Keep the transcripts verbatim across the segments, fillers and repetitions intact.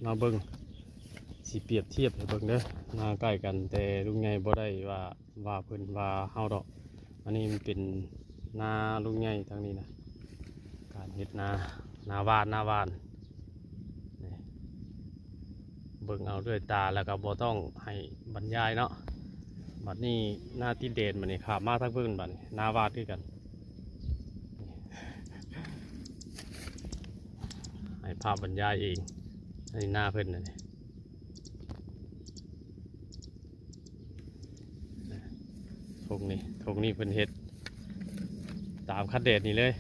มาเบิ่ง สิเปรียบเทียบให้เบิ่งเด้อ นาใกล้กัน แต่ลุงใหญ่บ่ได้ว่า ว่าเพิ่นว่าเฮาดอก อันนี้มันเป็นนาลุงใหญ่ทางนี้นะ การเฮ็ดนา นาหว่าน นาหว่าน นี่ เบิ่งเอาด้วยตาแล้วก็บ่ต้องให้บรรยายเนาะ บัดนี้นาติดแดน บัดนี้ข้ามมาทางเพิ่น บัดนี้นาหว่านคือกัน ให้ภาพบรรยายเอง อันนี้นาเพิ่นนะนี่ ทงนี่ ทงนี่เพิ่นเฮ็ด ตามคันแดดนี่เลย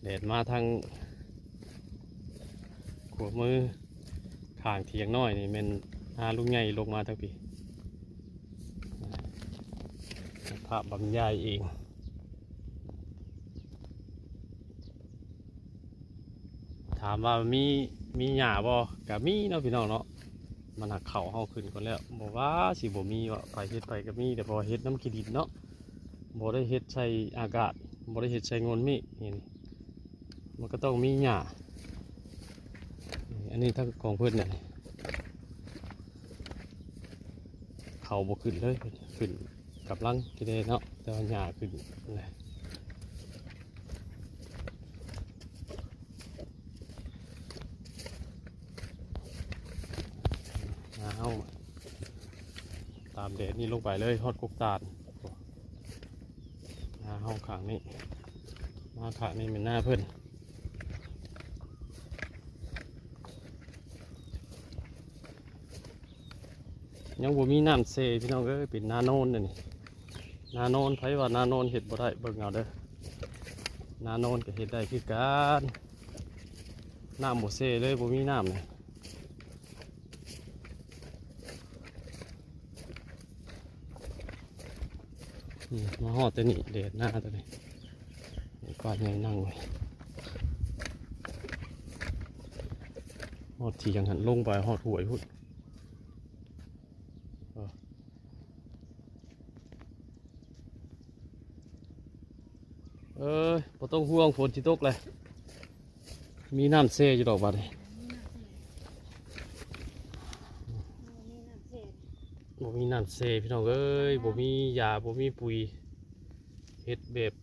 แดดมาทางขวามือ ข้างเถียงน้อยนี่แม่นนาลุงใหญ่ลงมาทางพี้ ภาพบรรยายเอง ถามว่ามี มีหญ้าบ่ ก็มีเนาะพี่น้องเนาะ มันหักเข้าเฮาขึ้นก่อนแล้ว บ่ว่าสิบ่มีว่า ไผเฮ็ดไปก็มี แต่เพราะว่าเฮ็ดนำขี้ดินเนาะ บ่ได้เฮ็ดใส่อากาศ บ่ได้เฮ็ดใส่โงนเมฆ นี่ มันก็ต้องมีหญ้า อันนี้ทางของเพิ่นน่ะ เข้าบ่ขึ้นเลย ขึ้นกำลังสิได้เนาะ แต่ว่าหญ้าขึ้นแหละ นาเฮา ตามแดดนี่ลงไปเลย ฮอดกกตาล นาเฮาข้างนี้ นาข้างนี้แม่นนาเพิ่น ยังบ่มีน้ำเซพี่น้องเอ้ย เป็นนาโนนเด้อนี่ นาโนน ไผว่านาโนนเฮ็ดบ่ได้ เบิ่งเอาเด้อ นาโนนก็เฮ็ดได้คือกัน น้ำบ่เซเลย บ่มีน้ำเลย นี่มาฮอดตัวนี้ แดดหน้าตัวนี้ ปลาใหญ่นั่งไว้ ฮอดเถียงหั่น ลงไปฮอดห้วยพุ้น เออ เอ้ย บ่ต้องห่วง ฝนสิตกเลย มีน้ำเซอยู่ดอกบัดนี้ บ่มีน้ำเซพี่น้องเอ้ย บ่มียา บ่มีปุ๋ย เฮ็ดแบบ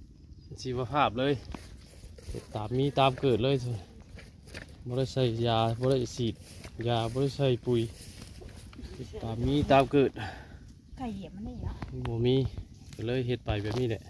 ชีวภาพเลย เฮ็ดตามมีตามเกิดเลย บ่ได้ใส่ยา บ่ได้ฉีดยา บ่ได้ใส่ปุ๋ย เฮ็ดตามมีตามเกิด ไก่เหยียบมันนี่เนาะ บ่มี ก็เลยเฮ็ดไปแบบนี้แหละ